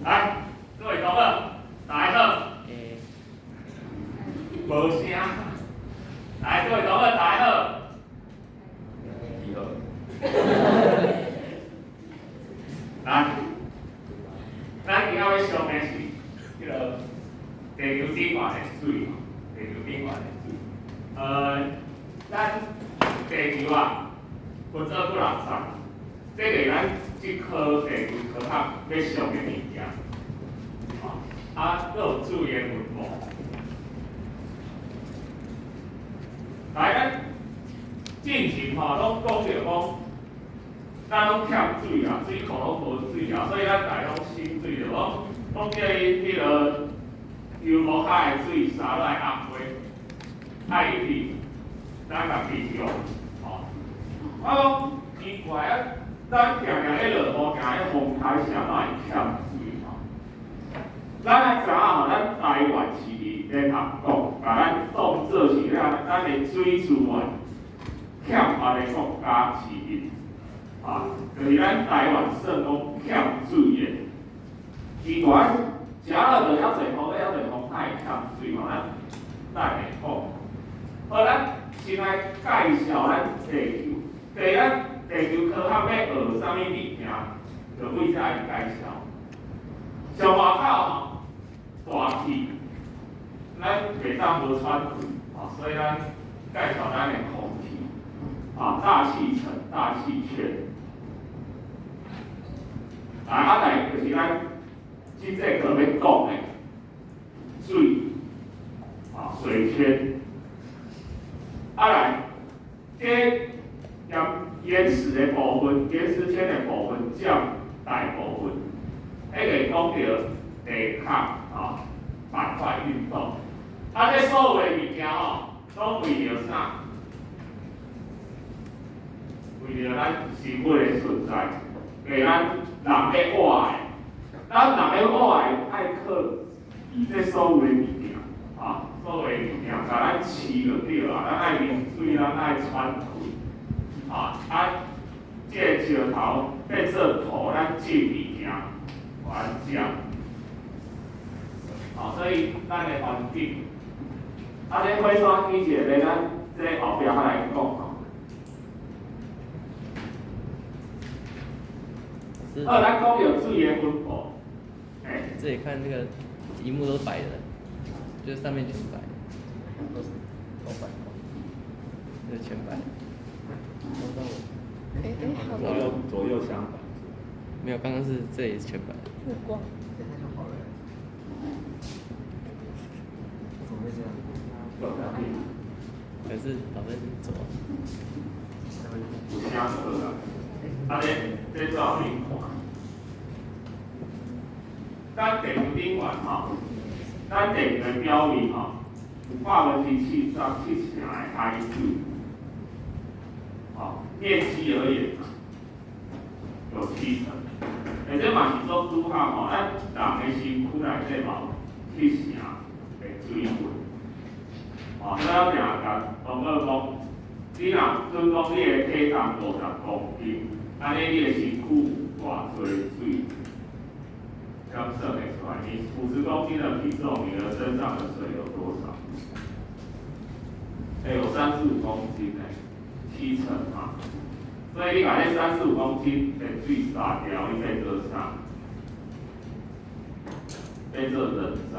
來，各位同學，大家好。無聲。來，各位同學，大家好。你好。來，咱今仔欲上的是彼个地球頂懸的水，地球頂懸的水。咱地球啊，分做幾若層，這個咱這科地球科學欲上的物件。啊，閣有水的分布。來，咱進前吼攏講著講，咱攏欠水啊，水庫攏無水啊，所以咱逐家攏省水，就講攏叫伊彼个油污較的水灑落來壓花，愛一直咱家己用，吼。我講奇怪啊，咱定定咧落雨，定咧風台，啥嘛會欠水吼？咱愛知影吼，咱台灣是佇聯合國，共咱當做是咱的水資源欠乏的國家之一，啊，就是咱台灣算講欠水的。奇怪，遮落就遐濟雨，遐濟風，哪會欠水吼？咱等下講。好，咱先來介紹咱地球。第一，地球科學欲學啥物物件，就對遮來介紹。上外口吼，大氣，咱袂當無喘氣，吼，所以咱介紹咱的空氣，啊，大氣層、大氣圈。啊，來就是咱這節課欲講的水，啊，水圈。啊來，這岩石的部分，岩石圈的部分佔大部分。彼个講著地殼啊，板塊運動。啊，這所有的物件吼，攏為著啥？為著咱生物的存在，為咱人咧活的，咱人咧活的愛靠伊這所有的物件，啊，所有的物件，共咱飼就對啊，咱愛啉水，咱愛喘氣，啊，啊，這个石頭變做土，咱種物件，予咱食。啊，所以咱的環境，啊，這火山機一个，咱這後壁仔來講吼。好，咱講著水的分布。欸。這裡看那個螢幕都是白的，就是上面全白，都是都白，這全白。左右左右相反。沒有，剛剛是這裡是全白。曝光。這樣就好了。怎麼會這樣？可是老師左。有聲好啦。啊，這這照恁看。咱地球頂懸吼，咱地球的表面吼，有77%的海水，吼，面積而言有七成。而這嘛是做拄好吼，咱人的身軀內底嘛有七成的水分。吼，所以我定共同學講，你若準講你的體重50公斤，按呢你的身軀有偌濟水？這樣算會出來，你50公斤的體重，你的身上的水有多少？欸，有35公斤欸，七成嘛。所以你共這35公斤的水灑掉，你變做啥？變做人渣。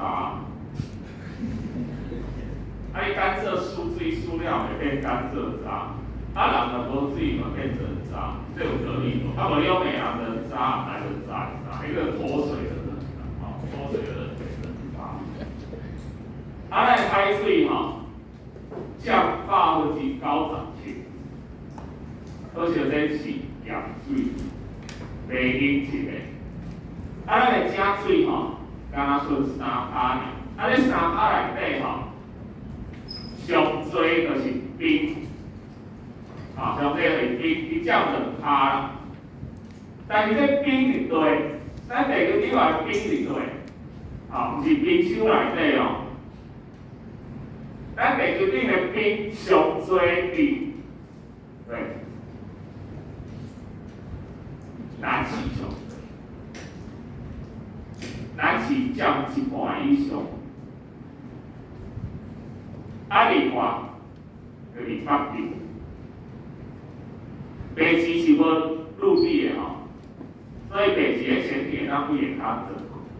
啊，你甘蔗輸水輸了會變甘蔗渣，啊，人若無水嘛變人渣，這有道理無？啊，無你講罵人人渣，來人渣是啥？一個脫水的人，吼，脫水的人變人渣。啊，咱海水吼，佔97%，可惜這是鹽水，袂溶質的。啊，咱的井水吼，敢若剩3趴爾，啊，這3趴內底吼，上濟就是冰，啊，上濟就是冰，伊佔2趴啦。但是這冰佇佗，咱地球頂懸冰佇佗，啊，毋是冰箱內底哦。咱地球頂的冰上濟佇，對，南極上濟。是占一半以上。啊，另外就是北极，北极是无陆地的吼，所以北极的潜艇当几会较济。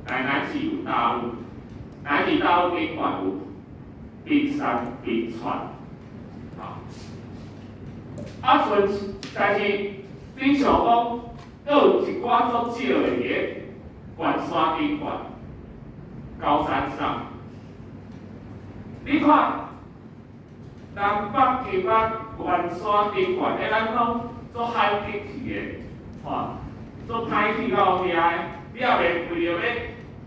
但南极有大陆，南极大陆顶悬有冰山冰川，啊，啊，剩但是你像讲，阁有一寡足少的伫咧悬山顶悬，高山上，你看。南北极啊，悬山顶悬，彼咱拢足罕得去的，吼，足歹去到遐的，你也袂为著欲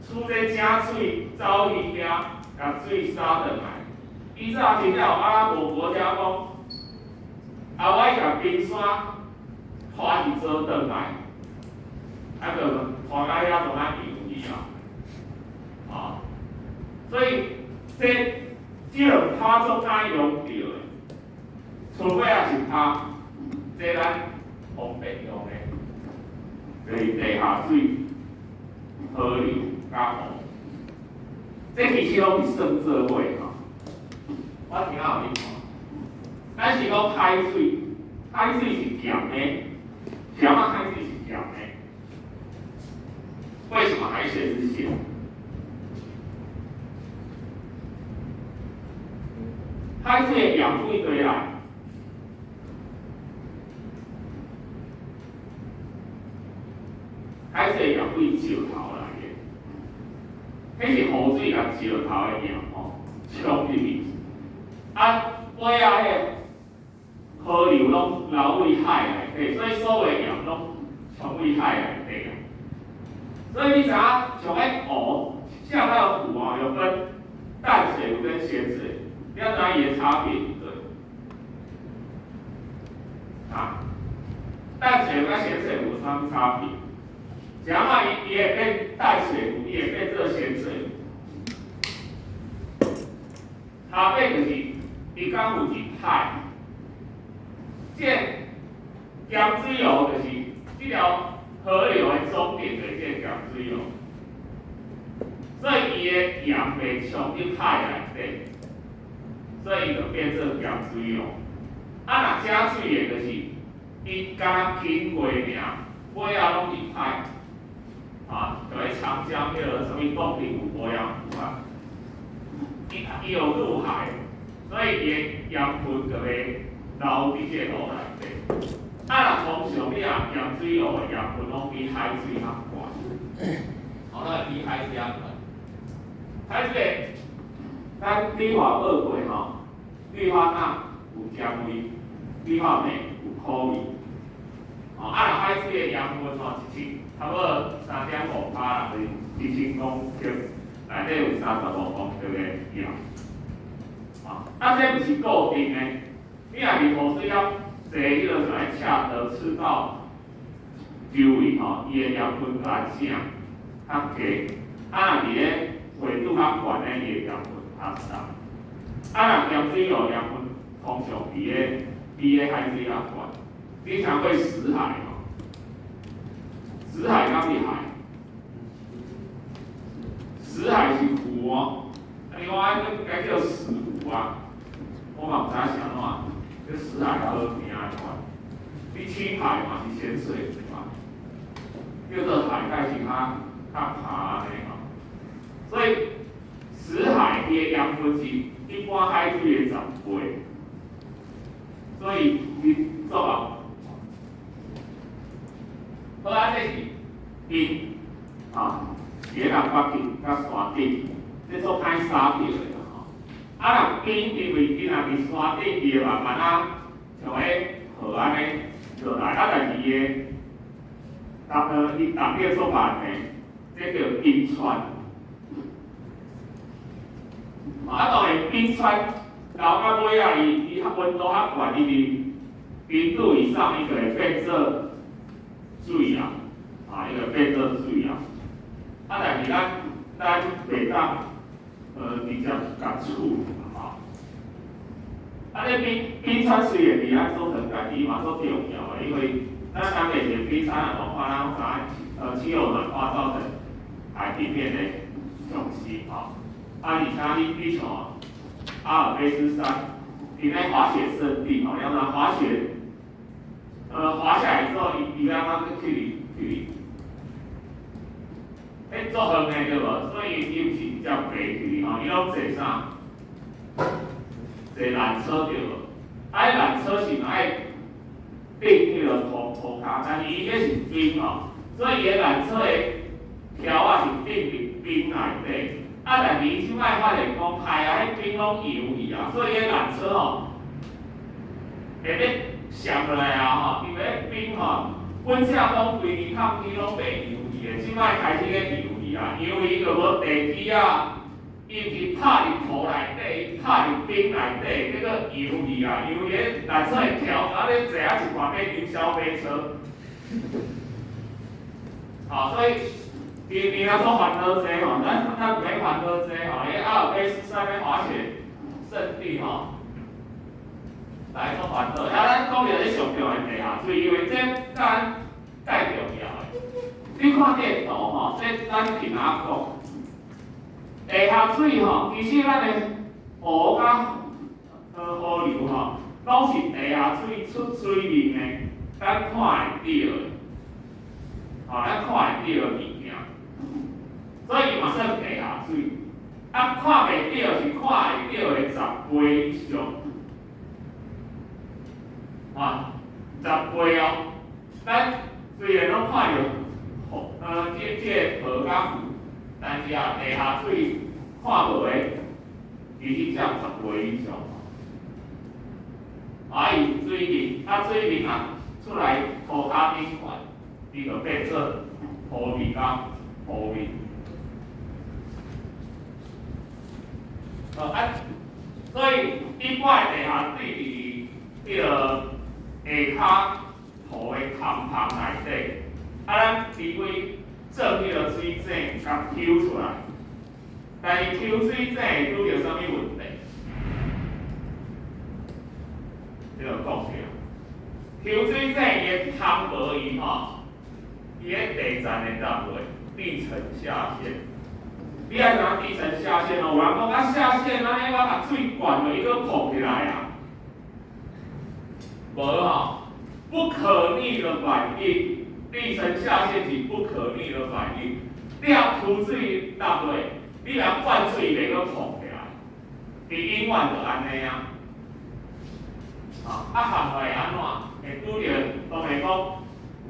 取这井水走去遐，共水捎转来。以早真正有阿拉伯国家讲，啊，我爱共冰山拖一座转来，啊，就拖到遐都咱用去啊，啊，所以这。這兩跤足歹用著的，除非也是跤，這咱方便用的，就是地下水、河流佮湖，這其實攏是算做伙吼。我聽予你看，咱是講海水，海水是鹹的，啥物海水是鹹的？為什麼海水是鹹？海水的鹽分佗來？海水的鹽分石頭來的，彼是雨水共石頭的鹽吼沖入去，啊，尾仔彼個河流攏流去海內底，所以所有的鹽攏沖去海內底啊。所以你知影，像彼湖，像那個湖啊，有分淡水湖跟鹹水。你要知影伊的差別，對。啊，淡水湖佮鹹水湖有啥物差別？是按怎伊會變淡水湖，伊會變做鹹水湖？差別就是伊敢有入海。這個鹹水湖就是這條河流的終點，就是這個鹹水湖，所以伊的鹽袂沖入海內底。所以伊就變做鹹水湖。啊，若井水的，就是伊敢若經過爾，尾仔攏入海，啊，就彼長江彼个啥物洞庭湖、鄱陽湖啊，伊有入海，所以伊的鹽分就袂留佇這個湖內底。啊，若通常你若鹹水湖的鹽分攏比海水較懸，吼，攏會比海水較懸。海水，咱理化學過吼。氯化鈉有鹹味，氯化鎂有苦味。哦，啊，若海水的鹽分吼，一千差不多3.5%啦，就是1000公克，內底有35公克的鹽。啊，啊，這毋是固定的，你若佇雨水較濟，彼个像咧赤道、赤道周圍吼，伊的鹽分較正較低。啊，若佇咧緯度較懸的，伊的鹽分較重。啊，若鹹水湖鹽分通常比咧海水較懸。你聽過死海無？死海敢是海？死海是湖哦，啊，你講愛該叫死湖啊？我嘛毋知影是按怎，這死海無名的款。你青海嘛是鹹水湖啊，叫做海蓋是較較鹹按呢吼。所以死海伊的鹽分是一般海水的10倍，所以伊做啊。好啊，這是冰啊，佇咧南北極佮山頂，這足歹掃著的啦吼。啊，若冰因為伊若佇山頂，伊會慢慢啊，像彼河按呢落來，啊，但是伊的伊凍得足慢的，這叫冰川。啊，當然冰川流到尾仔，伊溫度較懸，伊佇零度以上，伊就會變做水啊，啊，伊就變做水啊。啊，但是咱袂當直接共取吼。啊，這冰川雖然佇咱組成家己嘛足重要的，因為咱當下是冰山的暖化，咱知影氣候暖化造成海平面的是吼，啊，而且你像阿爾卑斯山，佇咧滑雪勝地吼，你要若滑雪，滑下來之後，伊伊欲按怎去去去？彼足遠的對無？所以伊毋是直接爬去吼，伊攏坐啥？坐纜車對無？啊，彼纜車是嘛愛頂彼个塗跤，但是伊彼是冰吼，所以伊的纜車的柱仔是釘佇冰內底。啊，但是伊這擺發現講，海啊，彼冰攏溶去啊，所以彼纜車吼會欲摔落來啊吼，因為彼冰吼，本正講規年冬天攏袂溶去的，這擺開始咧溶去啊，溶去就無地基啊，伊毋是拍佇塗內底，伊拍佇冰內底，結果溶去啊，溶去彼纜車會跳，啊咧坐啊一半變雲霄飛車。好，所以。伊若做煩惱濟吼，咱毋免煩惱濟吼，彼阿爾卑斯山的滑雪勝地吼，來做煩惱。啊，咱講著這上重要的地下水，因為這咱介重要的。你看這個圖吼，這咱平常講，地下水吼，其實咱的湖佮河流吼，攏是地下水出水面的，咱看會著的，吼，咱看會著的物件。所以伊嘛算地下水，啊，看袂著是看會著的10倍以上，啊，十倍哦。咱雖然攏看著河，這河佮湖，但是啊，地下水看無的，其實佔10倍以上。啊，伊水面，啊水面啊出來塗跤頂懸，伊就變做湖面佮湖面。啊，所以一般的地下水佇彼个下跤塗的坎旁內底，啊，咱除非鑽彼个水井，共抽出來。但是抽水井會拄著啥物問題？這個講著，抽水井伊的通無伊吼，伊的地層會落落，地層下陷。你愛知影地層下陷哦？有人講啊下陷，按呢我共水灌落，伊閣膨起來啊？無吼，不可逆的反應，地層下陷是不可逆的反應。你若抽水落落，你若灌水袂閣膨起來，伊永遠就按呢啊。啊，含落會按怎？會拄著，當然講，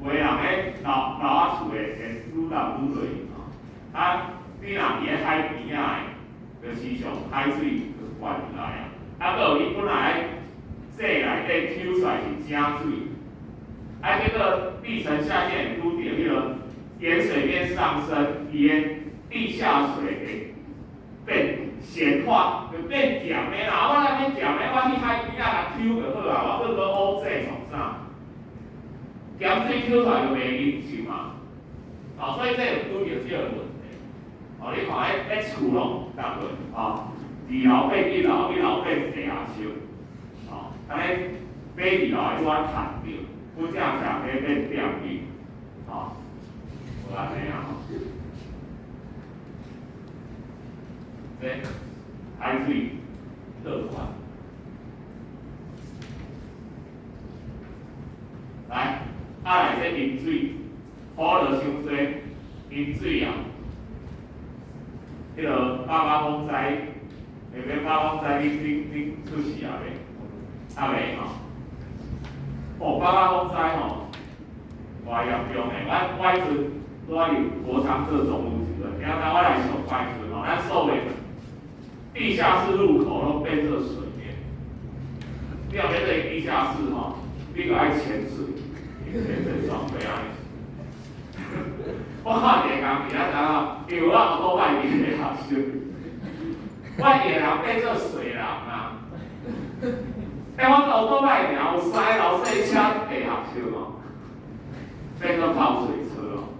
有的人咧老老仔厝會愈落愈落吼。啊，你若佇咧海邊仔的，就時常海水就灌入來啊。啊，閣有你本來井內底抽出來是井水，啊，結果地層下陷會拄著彼個鹽水面上升，伊的地下水會變鹹化，就變鹹的啦。我若欲鹹的，我去海邊仔共抽就好啊，我閣閣烏井創啥？鹹水抽出來就袂啉酒嘛。哦，所以這有拄著這個問題。哦，你看彼厝攏逐落，哦，二樓變一樓，一樓變地下室，哦，按呢買二樓的拄仔趁著，拄正食買變店面，哦，無按呢啊。這海水倒灌，來，啊來這飲水，雨落傷濟，飲水啊。彼个八八風災，下邊八八風災，恁出世啊未？啊未吼？哦，八八風災吼，偌嚴重的。我彼陣拄仔入國昌做總務時陣，然後我來上班時陣吼，咱所有地下室入口攏變做水面。你若欲入地下室吼，你著愛潛水，潛水裝備啊。我看電工佇遐怎因為我有倒擺佇地下室，我一個人變做水人啊！欸，我烏倒擺爾有三个老細車地下室哦，變做泡水車哦。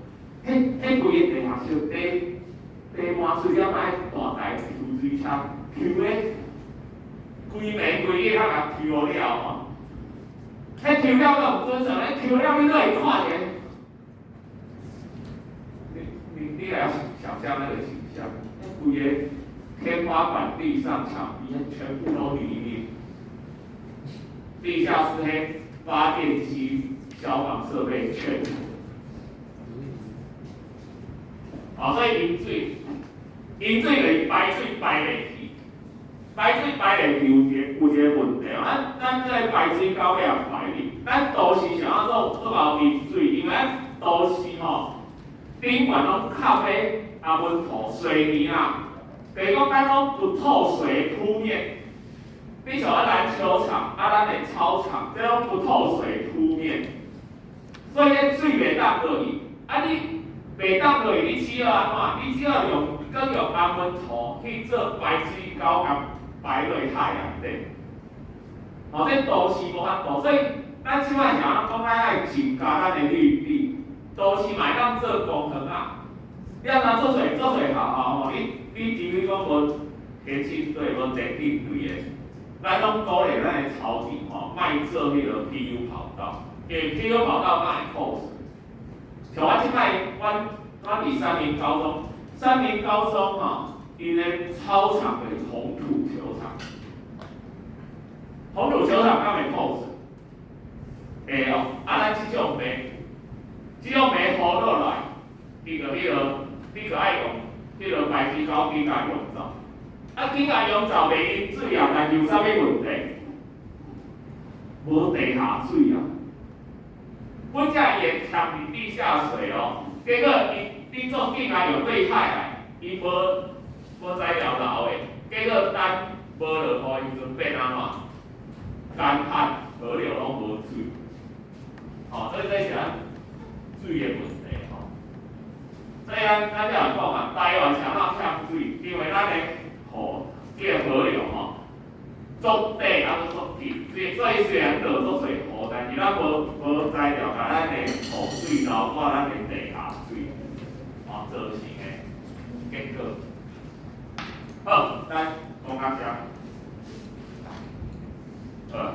彼規个地下室，地滿水了，愛大台抽水車抽咧，規暝規日仔共抽了吼。彼抽了閣毋準算，彼抽了你閣會看見。你來想像那個形象，規規个天花板、地上、牆壁全部都泥濘。地下室彼發電機、消防設備全部。啊，所以飲水，飲水就是排水排袂去，排水排袂去有一個問題，咱這个排水溝要排去，咱都市想要做做夠飲水，因為咱都市吼頂懸攏崁彼阿文土水泥啊，就是講咱攏不透水鋪面。你像啊籃球場啊，咱的操場，這攏不透水鋪面，所以這水袂當落去。啊，你袂當落去，你只好按怎？你只好用閣用紅文土去做排水溝，共排落海內底。哦，這都市無法度，所以咱這擺想講咱愛增加咱的綠地，都市嘛會當做公園啊。你按怎做濟做濟學校吼？你除非講無田徑隊、無田徑隊的。咱攏鼓勵咱的草地吼，莫做彼个 PU 跑道，因為 PU 跑道敢會透水。像我這擺，阮佇三民高中，三民高中吼，𪜶的操場就是紅土球場，紅土球場敢會透水？會哦，啊，咱這種糜，這種糜雨落來，伊就彼个，你就愛用彼个排水溝去共溶走。啊，去共溶走袂淹水啊，但是有啥物問題？無地下水啊！本來伊會徛佇地下水哦，結果伊你做境外用對海來，伊無材料留的，結果等無落雨時陣變按怎？乾旱，河流攏無水。吼，所以這是咱水的問題吼。所以咱才會講啊，台灣啥物欠水？因為咱的河，這个河流吼，足短啊，閣足急，所以雖然落足濟雨，但是咱無材料共咱的雨水流過咱的地下水，吼，造成的結果。好，來講到遮。好。